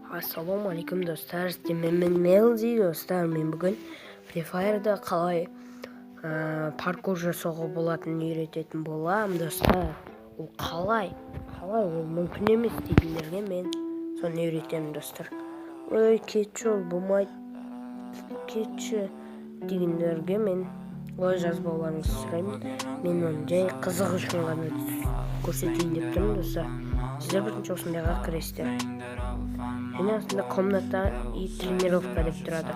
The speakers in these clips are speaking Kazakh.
Ассалаумағалейкум, достар! Сіздермен мен, Мелзи. Достар, мен бүгін Free Fire'да қалай паркур жасауға болатынын үйрететін боламын, достар. Ол қалай? Қалай ол мүмкін емес дейтіндерге мен соны үйретемін, достар. Ой, кетші, ол болмайды, кетші дегендерге мен олай жазбауларыңызды сұраймын. Мен оны жай қызық үшін ғана көрсетейін деп тұрмын, достар. Сіздер бірінші осындайға кіресіздер және астында «Комната и тренировка» деп тұрады.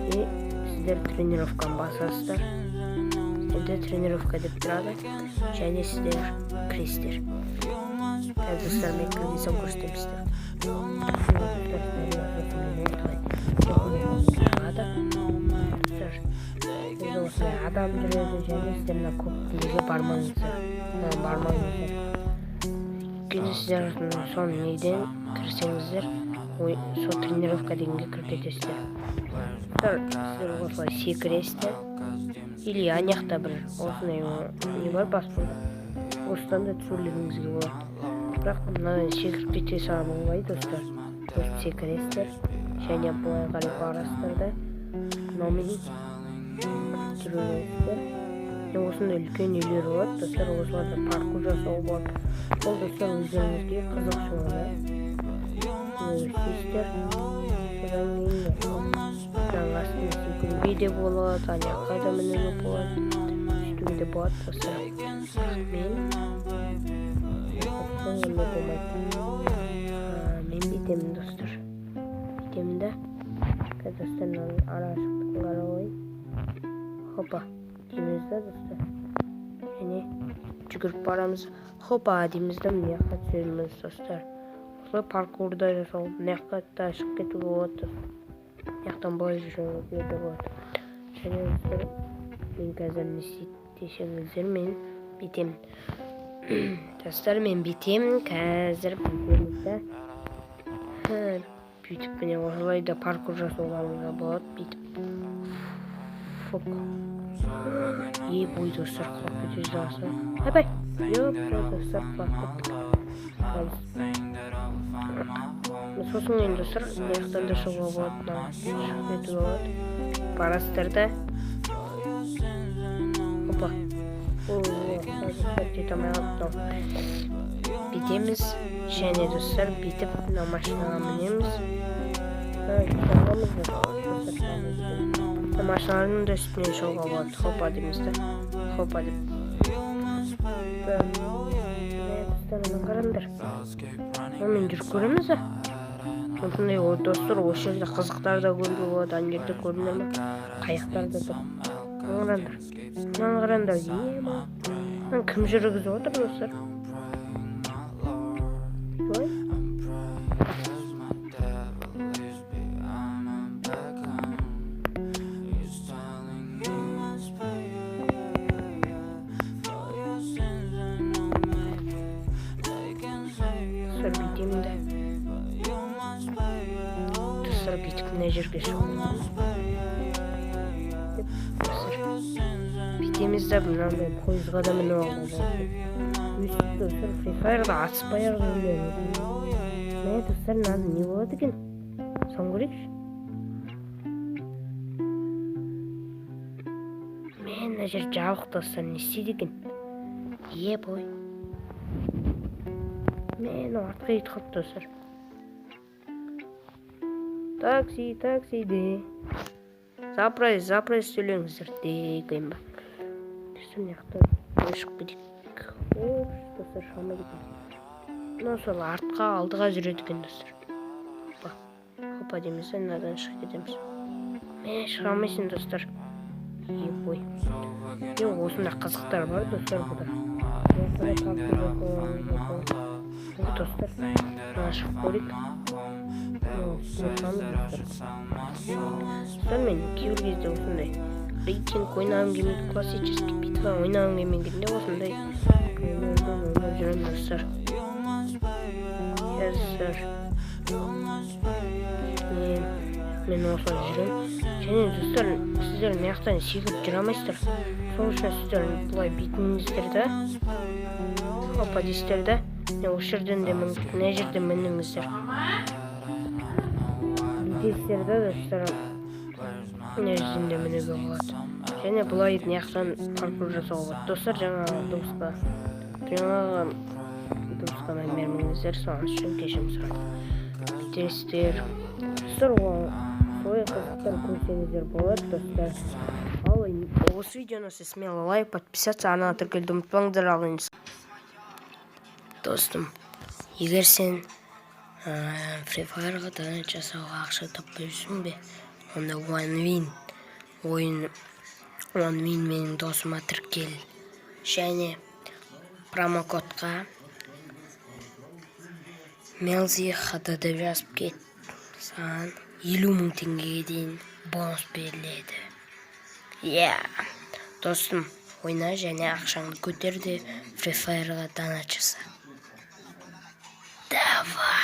И сіздер тренировканы басасыздар, сіздерде «Тренировка» деп тұрады және сіздер кіресіздер. Қазір, достар, мен кірген соң көрсетемін сіздерге. Шығады, достар, бізде осындай адам жүреді және сіздер мына көк неге бармаңыздар, мынаған бармаңыздар, өйткені сіздер сол неден кірсеңіздер, ой, сол «Тренировка» дегенге кіріп кетесіздер. Достар, сіздер осылай секіресіздер или ана жақта бір осындай не бар, баспалдақ, осыдан да түсірулеріңізге болады, бірақ мынадан секіріп кете салу оңай, достар. Өстіп секіресіздер және былай қарай барасыздар да, мынаумен жүресіздер. Осындай үлкен үйлер болады, достар, осыларда паркур жасауға болады. Ол, достар, өздеріңізге қызық үшін ғана істейсіздер. Содан кейін мынаның астына секіруге де болады, ана жаққа да мінуге болады, сөйтуге де болады, достар. Бірақ мен ондай болмайды, мен бүйтемін, достар, бүйтемін да. Қазір, достар, мынаның ара шықтығын қарап алайын. Хопа дейміз да, достар, және жүгіріп барамыз. Хопа дейміз да, мына жаққа түсеміз, достар. Осылай паркурда жасау, мына жаққа да шығып кетуге болады, мына жақтан былай жүруге де болады. Және, достар, мен қазір не істейді десеңіздер, мен бүйтемін, достар, мен бүйтемін қазір, бүйтеміз да, бүйтіп, міне, осылай да паркур жасауларыңызға болады, бүйтіп. Фук, е бой, достар, құлап кете жаздасың. Ойбай, ёпта, достар, құлап кеттік. Сосын енді, достар, мына жақтан да шығуға болады, мына шығып кетуге болады. Барасыздар да, опа, жете алмай қалыпты. Бүйтеміз және, достар, бүйтіп мына машинаға мінеміз. Жете аламыз ба, достар? Мына машинаның да үстінен шығуға болады. Хопа дейміз да, хопа деп. Достар, мына қараңдар, онымен жүріп көреміз ба осындай? Достар, осы жерде қызықтар да көруге болады. Ана жерде көрдіңдер ма, қайықтар да тұр. Мына қараңдар, мынаны қараңдар, ема, мынаны кім жүргізіп отыр, достар? Ой, достар, бүйтемін да, достар, бүйтіп мына жерге шығамын деп, достар, бүйтеміз да, мынандай пойызға да мініп алуға болады. Өйстіп, достар, Фри Фаерда атыспай ақ жүруге. Мә, достар, мынаны не болады екен, соны көрейікші. Мә, мына жер жабық, достар, не істейді екен? Е бой, мә, мынау артқа кетіп қалыпты, достар. Такси, такси де, за проезд, за проезд төлеңіздер деген ба? Достар, мына жақта былай шығып кетейік. О, достар, шыға алмайды екен. Мынау сол артқа, алдыға жүреді екен, достар. Хопа, хопа дейміз да, мынадан шығып кетеміз. Мә, шыға алмайсың, достар. Е бой, е, осындай қызықтар бар, достар, бұда. О, достар, мына шығып көрейік. Үстіне шығамыз, достар. Достар, мен кейбір кезде осындай рейтинг ойнағым келмейді, классический битва ойнағым келмегенде осындай ойындардан ойнап жүремін, достар. Иә, достар, мен осылай жүремін. Және, достар, сіздер мына жақтан секіріп жүре алмайсыздар, сол үшін сіздер былай бүйтіңіздер да, хопа дейсіздер да. Міне, осы жерден де мына жерден мініңіздер, бүйтесіздер да, достар. Мына жерден де мінуге болады және былай мына жақтан паркур жасауға болады, достар. Жаңағы дыбысқа мән бермеңіздер, соның үшін кешірім сұраймын. Бүйтесіздер, достар, солай қызықтар көрсеңіздер болады, достар. Ал осы видеоны сіз смело лайк, подписаться, арнаға тіркелуді ұмытпаңыздар. Ал енді, достым, егер сен Free Fire'ға донат жасауға ақша таппай жүрсің бе, онда One Win ойын, One Win менің досыма тіркел және промокодқа Мелзи ХД деп жазып кет. Саған 50 000 теңгеге дейін бонус беріледі. Иә, достым, ойна және ақшаңды көтер де, Free Fire'ға донат жаса. Давай!